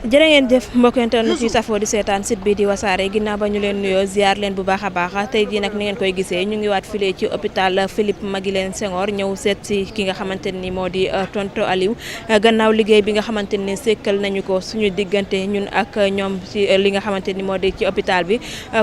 jërë ngeen jëf mbokk internet yi safoo di seetaan site bi di wasaare ginnaaw ba ñu leen nuyoo ziar leen bu baax a baax tey jii nag ni ngeen koy gisee ñu ngi waat file ci hôpital Philippe Maguilène Senghor ñëw seet si ki nga xamante ni moo di tonton Aliou gannaaw liggéey bi nga xamante ni sekkal nañu ko suñu diggante ñun ak ñoom ci li nga xamante ni moo di ci hôpital bi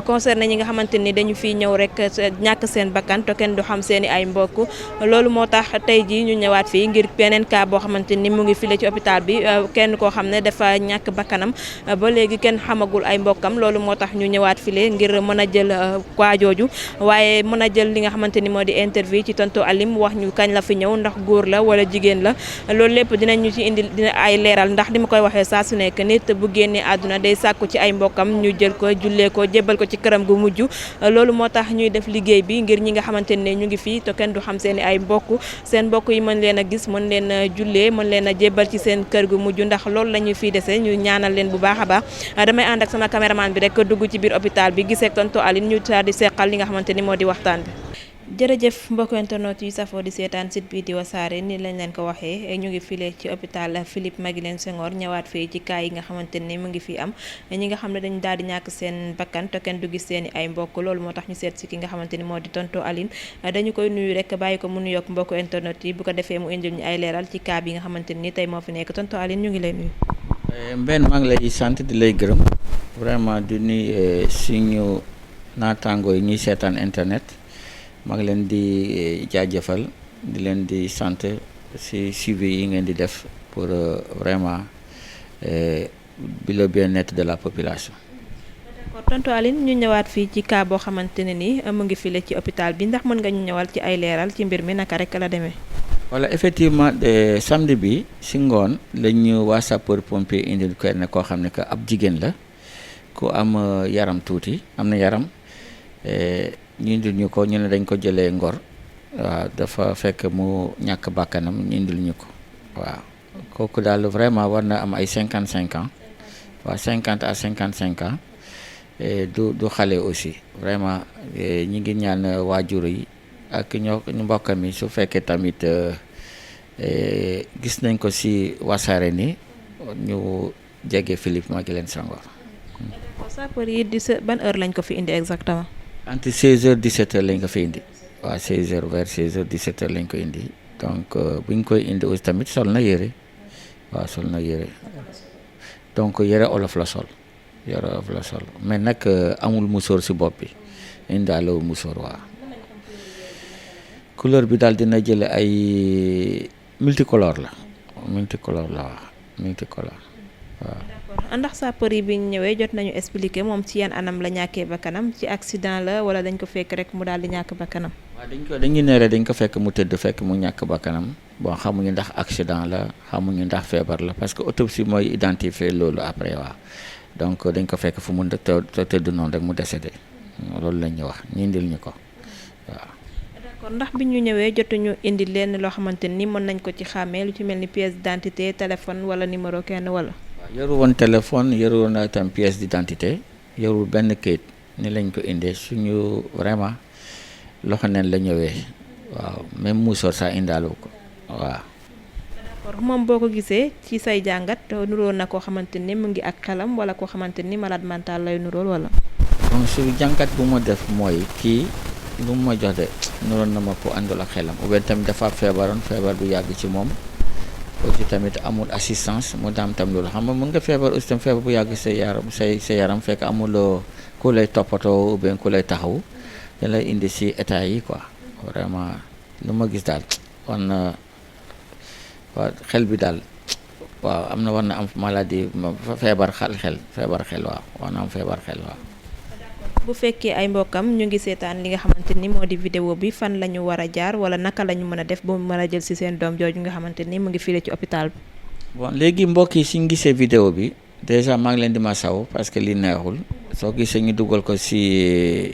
concerné ñi nga xamante ni dañu fiy ñëw rek ñàkk seen bakkan te kenn du xam seen i ay mbokk loolu moo tax tey jii ñu ñëwaat fii ngir beneen cas boo xamante ni mu ngi file ci hôpital bi kenn koo xam ne dafa ñàkk bakkanam ba léegi kenn xamagul ay mbokkam loolu moo tax ñu ñëwaat file ngir mën a jël waa jooju waaye mën a jël li nga xamante ni moo di interview ci tonton Aliou wax ñu kañ la fi ñëw ndax góor la wala jigéen la loolu lépp dinañ ñu ci indi dina ay leeral ndax di ma koy waxee saa su nekk nit bu génnee àdduna day sàkku ci ay mbokkam ñu jël ko jullee ko jébbal ko ci këram gu mujj loolu moo tax ñuy def liggéey bi ngir ñi nga xamante ne ñu ngi fii te kenn du xam seen i ay mbokk seen mbokk yi mën leen a gis mën leen a jullee mën leen a jébbal ci seen kër gu mujj ndax loolu la ñuy fii dese ñu ñaanal leen bu baax a baax damay ànd ak sama caméraman bi rek dugg ci biir hôpital bi gisee ak tonton Aliou ñu daal di seqal li nga xamante ni moo di waxtaan bi. jërëjëf mbokk internet yi safoo di seetaan site bi di wasaare ni lañ leen ko waxee ñu ngi file ci hôpital Philippe Maguilène Senghor ñëwaat fii ci cas yi nga xamante ni mu ngi fi am ñi nga xam ne dañu daal di ñàkk seen bakkan te kenn du gis seen i ay mbokk loolu moo tax ñu seet si ki nga xamante ni moo di tonton Aliou dañu koy nuyu rek bàyyi ko mu nuyoog mbokk internet yi bu ko defee mu indil ñu ay leeral ci cas bi nga xamante ni tey moo fi nekk tonton Aliou ñu ngi lay nuyu. Mbène maa ngi lay sant di lay gërëm vraiment di nuyu suñu naataangoo yi ñuy seetaan internet maa ngi leen di jaajëfal di leen di sant si suivi yi ngeen di def pour vraiment le bien-être de la population. d'accord tonton Aliou ñu ñëwaat fii ci cas boo xamante ne ni mu ngi file ci hôpital bi ndax mën nga ñu ñëwal ci ay leeral ci mbir mi naka rek la demee. voilà effectivement samedi bi si ngoon lañ ñu waa sapeur pompier indil kenn koo xam ne que ab jigéen la ku am yaram tuuti am na yaram ñu indil ñu ko ñu ne dañ ko jëlee Ngor waaw dafa fekk mu ñàkk bàkkanam ñu indil ñu ko waaw kooku daal vraiment war na am ay 55 ans waaw 50 à 55 ans du xale aussi vraiment ñi ngi ñaan waajur yi ak ñu mbokkam yi su fekkee tamit gis nañ ko ci wasaare ni ñu jege Philippe Maguilène Senghor. sapeur yi ban heure lañ ko fi indi exactement. entre 16h 17h lañ ko fi indi waaw 16h vers 16h 17h lañ ko indi donc bu ñu koy indi aussi tamit sol na yére waaw sol na yére donc yére olof la sol mais nag amul musóor ci bopp bi indaalewul musóor waaw. couleur bi daal dina jële ay multicolore la waaw multicolore waaw. d'accord ndax sapeur yi bi ñu ñëwee jot nañu expliquer moom ci yan anam la ñàkkee bakkanam ci accident la wala dañ ko fekk rek mu daal di ñàkk bakkanam. waaw dañu ne dañ ko fekk mu tëdd fekk mu ñàkk bakkanam bon xamuñu ndax accident la xamuñu ndax feebar la parce que autopsie mooy identifier loolu après waaw donc dañ ko fekk fu mu tëdd noonu rek mu décédé loolu lañ ñu wax ñu indil ñu ko waaw. kon ndax bi ñu ñëwee jotuñu indi leen loo xamante ni mën nañ ko ci xàmmee lu ci mel ni pièce d'identité téléphone wala numéro kenn wala. waaw yoru woon téléphone yoru woon itam pièce d'identité yorul benn kayit ni lañ ko indee suñu vraiment loxo neen la ñëwee waaw même musoor sax indaalu ko waaw. d'accord moom boo ko gisee ci say jàngat nuróo na koo xamante ni mu ngi ak xelam wala koo xamante ni malade mental lay nuróol wala. donc su jàngat bu ma def mooy kii. lu mu ma jox de nuroon na ma ko àndul ak xelam ou bien tamit dafa feebaroon feebar bu yàgg ci moom aussi tamit amul assistance mu daam tam loolu xam nga mën nga feebar aussi tam feebar bu yàgg sa yaram fekk amuloo ku lay toppatoo ou bien ku lay taxaw da lay indi si état yi quoi vraiment lu ma gis daal war na waaw xel bi daal waaw am na war na am maladie feebar xel waaw war na am feebar xel waaw. bu fekkee ay mbokkam ñu ngi seetaan li nga xamante ni moo di vidéo bi fan la ñu war a jaar wala naka la ñu mën a def ba mu mën a jël ci seen doom jooju nga xamante ni mu ngi file ci hôpital bi. bon léegi mbokk yi suñu gisee vidéo bi déjà maa ngi leen di masaw parce que li neexul soo gisee ñu dugal ko ci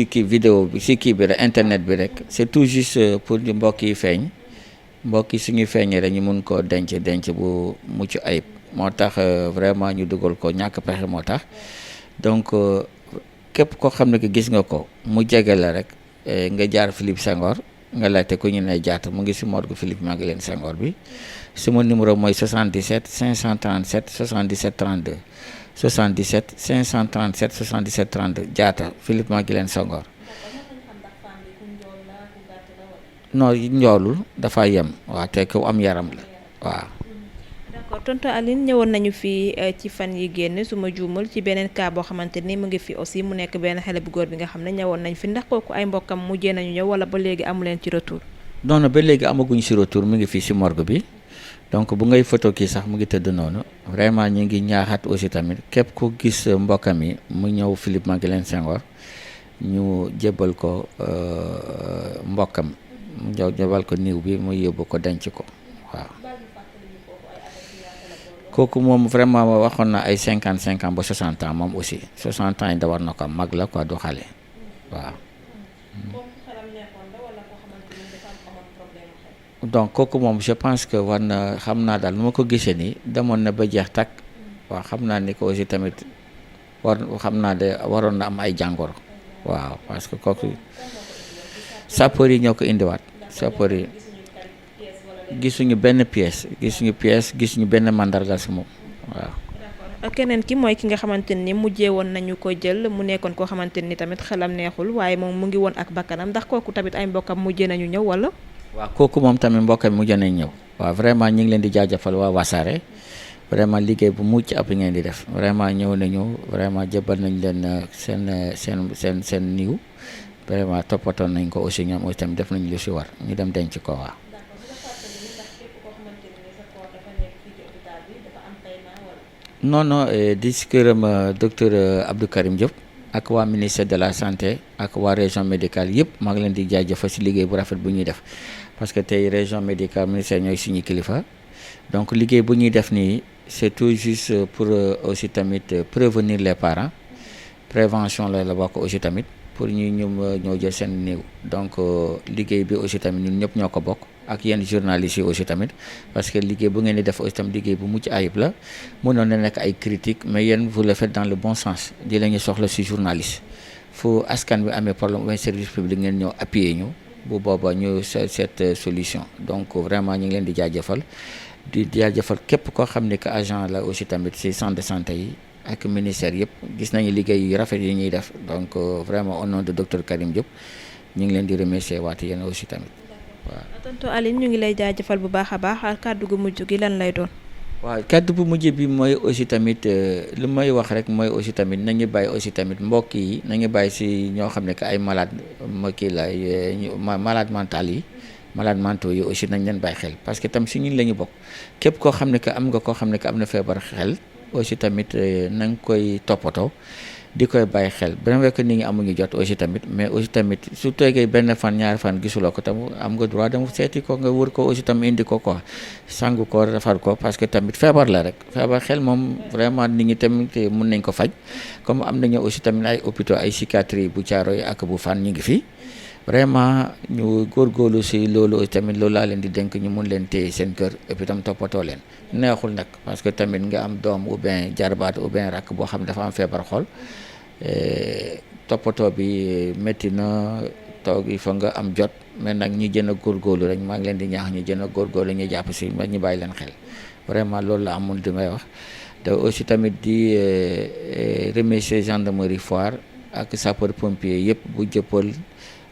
kii vidéo bi ci kii bi rek internet bi rek c'est tout juste pour ñu mbokk yi feeñ mbokk yi suñuy feeñee rek ñu mun koo denc bu mucc ayib moo tax vraiment ñu dugal ko ñàkk pexe moo tax donc. képp koo xam ne que gis nga ko mu jege la rek nga jaar Philippe Senghor nga laajte ku ñu ne Diatta mu ngi si morgue Philippe Maguilène Senghor bi sama numéro mooy 77 537 77 32 77 537 77 32 Diatta Philippe Maguilène Senghor. non njoolul dafa yem waaw te ku am yaram la waaw. d'accord tonton Aline ñëwoon nañu fii ci fan yi génn su ma juumul ci beneen cas boo xamante ni mu ngi fi aussi mu nekk benn xale bu góor bi nga xam ne ñëwoon nañ fi ndax kooku ay mbokkam mujjee nañu ñëw wala ba léegi amu leen ci retour. non non ba léegi amaguñ si retour mu ngi fii si morgue bi donc bu ngay photo kii sax mu ngi tëdd noonu vraiment ñu ngi ñaaxaat aussi tamit képp ku gis mbokkam yi mu ñëw Philippe Maguilène Senghor ñu jébbal ko mbokkam mu jébbal ko niiw bi mu yóbbu ko denc ko waaw. kooku moom vraiment waxoon na ay 55 ans ba 60 ans moom aussi 60 ans yi da war na ko am mag la quoi du xale waaw. donc kooku moom je pense que war na xam naa daal nu ma ko gisee nii demoon na ba jeex takk waaw xam naa ni ko aussi tamit xam naa de waroon na am ay jàngoro waaw parce que kooku sapeur yi ñoo ko indiwaat sapeur yi gisuñu benn pièce gisuñu benn mandargal si moom waaw. keneen ki mooy ki nga xamante ni mujjee woon nañu ko jël mu nekkoon koo xamante ni tamit xelam neexul waaye moom mu ngi woon ak bakkanam ndax kooku tamit ay mbokkam mujjee nañu ñëw wala. waaw kooku moom tamit mbokkam mujjee nañ ñëw waaw vraiment ñu ngi leen di jaajëfal waa Wassare vraiment liggéey bu mucc ab ngeen di def vraiment ñëw nañu vraiment jëbal nañ leen seen niiw vraiment toppatoon nañ ko aussi ñoom aussi tamit def nañ lu si war ñu dem denc ko waaw. non di si këram docteur Abdou Karim Diop ak waa ministère de la santé ak waa région médicale yëpp maa ngi leen di jaajëfal si liggéey bu rafet bu ñuy def parce que tey région médicale ministère ñooy suñu kilifa donc liggéey bu ñuy def nii c'est tout juste pour aussi tamit prévenir les parents prévention la bokk aussi tamit pour ñoo jël seen néew donc liggéey bi aussi tamit ñun ñëpp ñoo ko bokk ak yenn journalistes yi aussi tamit parce que liggéey bu ngeen di def aussi tamit liggéey bu mucc ayib la mënoon na nekk ay critiques mais yéen vous le faites dans le bon sens di la ñu soxla si journaliste fu askan bi amee problème ou service public ngeen ñëw appuyer ñu bu booba ñu cette solution donc vraiment ñu ngi leen di jaajëfal di jaajëfal képp koo xam ne que agent la aussi tamit si centre de santé yi ak ministère yëpp gis nañu liggéey yu rafet yi ñuy def donc vraiment au nom de docteur Karim Diop ñu ngi leen di remercier waat yéen aussi tamit waaw. tonton Aline ñu ngi lay jaajëfal bu baax a baax kàddu gu mujj gi lan lay doon. waaw kàddu bu mujj bi mooy aussi tamit lu may wax rek mooy aussi tamit nañu bàyyi aussi tamit mbokk yi nañu bàyyi si ñoo xam ne que ay malade malade mental yi malade mentaux yi aussi nañ leen bàyyi xel parce que tam si ñun la ñu bokk képp koo xam ne que am nga koo xam ne que am na feebar xel aussi tamit na nga koy toppatoo di koy bàyyi xel beneen wekk nit ñi amuñu jot aussi tamit mais aussi tamit su toogee benn fan ñaari fan gisuloo ko tam am nga droit dama seeti ko nga wër ko aussi tam indi ko quoi sangu ko defar ko parce que tamit feebar la rek feebar xel moom vraiment nit ñi tamit mun nañ ko faj comme am nañu aussi tamit ay hôpitaux ay psychiatrie bu Thiaroye ak bu Fann ñu ngi fi vraiment ñu góorgóorlu si loolu aussi tamit loolu laa leen di dénk ñu mun leen téye seen kër et puis tam toppatoo leen neexul nag parce que tamit nga am doom ou bien jarbaat ou bien rakk boo xam dafa am feebar xol toppatoo bi métti na toog il faut nga am jot mais nag ñu gën a góorgóorlu rek maa ngi leen di ñaax ñu gën a góorgóorlu ñu jàpp si ñu bàyyi leen xel vraiment loolu la amul di may wax te aussi tamit di remercier gendarmerie Foire ak sapeur pompier yëpp bu jëppal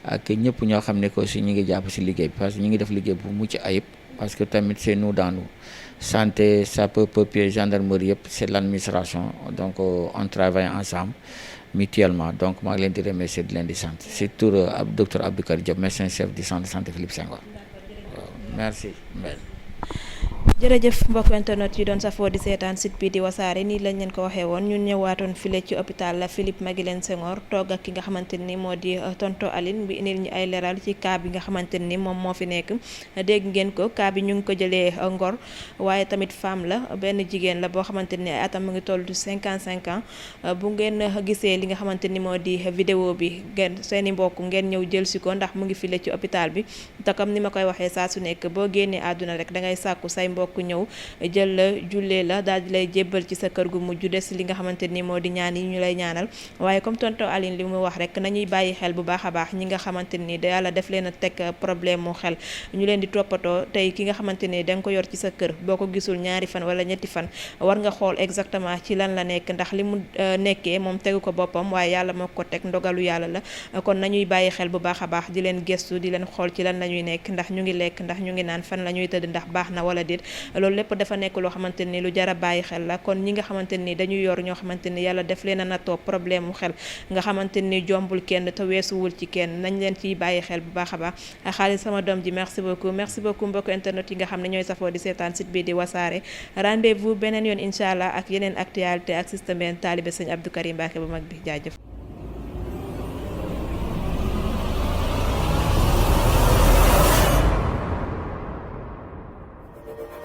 ak ñëpp ñoo xam ne que aussi ñu ngi jàpp si liggéey bi parce que ñu ngi def liggéey bu mucc ayib parce que tamit c'est nous dans nous santé sapeur pompier gendarmerie yëpp c'est l'administration donc on travaille ensemble mutuellement donc maa ngi leen di remercier di leen di sant surtout docteur Abdou Karim Diop médecin chef du centre de santé Philippe Senghor waaw merci. jërëjëf mbokk internet yi doon safoo di seetaan site bi di wasaare nii lañ leen ko waxee woon ñun ñëwaatoon file ci hôpital Philippe Maguilène Senghor toog ak ki nga xamante ni moo di tonton Aline bi indil ñu ay leeral ci cas bi nga xamante ni moom moo fi nekk dégg ngeen ko cas bi ñu ngi ko jëlee Ngor waaye tamit femme la benn jigéen la boo xamante ni ay atam mu ngi toll 55 ans bu ngeen gisee li nga xamante ni moo di vidéo bi ngeen seeni mbokk ngeen ñëw jël si ko ndax mu ngi file ci hôpital bi te comme ni ma koy waxee saa su nekk boo génnee àdduna rek da ngay sàkku say mbokk bokk ñëw jël la jullee la daal di lay jébbal ci sa kër gu mujj des li nga xamante ni moo di ñaan yi ñu lay ñaanal. waaye comme tonton Aline li mu wax rek nañuy bàyyi xel bu baax a baax ñi nga xamante ni da yàlla def leen a teg problème mu xel ñu leen di toppatoo tey ki nga xamante ni da nga ko yor ci sa kër boo ko gisul ñaari fan wala ñetti fan war nga xool exactement ci lan la nekk ndax li mu nekkee moom tegu ko boppam waaye yàlla moo ko teg ndogalu yàlla la kon nañuy bàyyi xel bu baax a baax di leen gestu di leen xool ci lan la ñuy nekk ndax ñu ngi lekk ndax ñu ngi naan fan la ñuy tëdd ndax baax na wala déet loolu lépp dafa nekk loo xamante ni lu jar a bàyyi xel la kon ñi nga xamante ni dañuy yor ñoo xamante ni yàlla def leen a natoo problème mu xel nga xamante ni jombul kenn te weesuwul ci kenn nañ leen ciy bàyyi xel bu baax a baax Xaalis sama doom ji merci beaucoup mbokk internet yi nga xam ne ñooy safoo di seetaan site bi di wasaare rendez-vous beneen yoon incha allah ak yeneen actualité ak système benn taalibe sëñ Abdou Karim Mbacké bu mag bi jaajëf